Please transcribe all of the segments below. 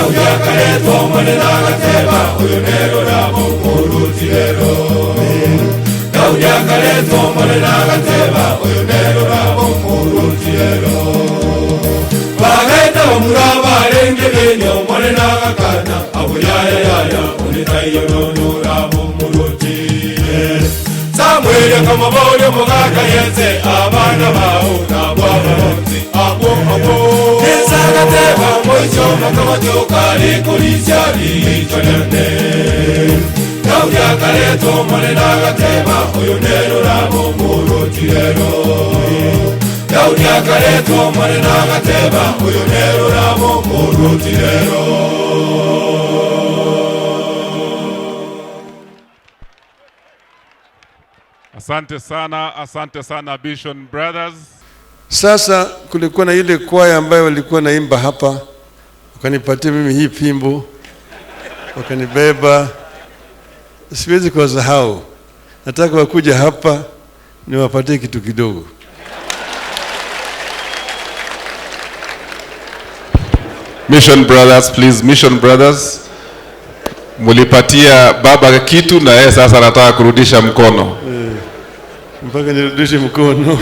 Daudi akaletwa omone nagateba uyu nero ramomurutire. Daudi akaletwa omone nagateba uyu nero ramomurutire. Bageta bamuraba arenge benyo omone nagakana abo yaya yaya onetayo nono ramomurutire. Samuel akamabonye mugaka yese abana bawo nabo abaronzi abo abo. Nesagateba moicho makabachoka rikurisya richo lyane. Daudi akaletwa omone nagateba uyu nero ramomurutire. Daudi akaletwa omone nagateba uyu nero ramomurutire. Asante sana Mission Brothers. Sasa kulikuwa na ile kwaya ambayo walikuwa naimba hapa, wakanipatia mimi hii fimbo, wakanibeba. Siwezi kuwasahau. Nataka wakuja hapa niwapatie kitu kidogo. Mission Brothers, please, Mission Brothers. Mulipatia baba kitu na yeye sasa anataka kurudisha mkono. Mpaka nirudishe mkono.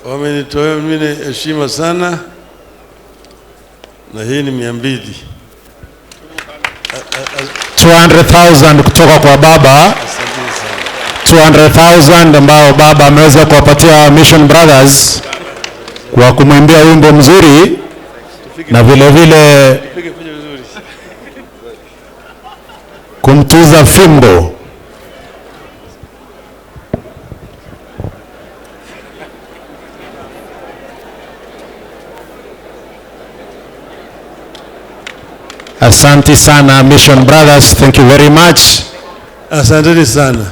Wamenitoa mimi heshima sana, na hii ni 200. 200,000 kutoka kwa baba. 200,000 ambao baba ameweza kuwapatia Mission Brothers kwa kumwimbia wimbo mzuri na vile vile kumtuza fimbo. Asante sana Mission Brothers, thank you very much. Asanteni sana.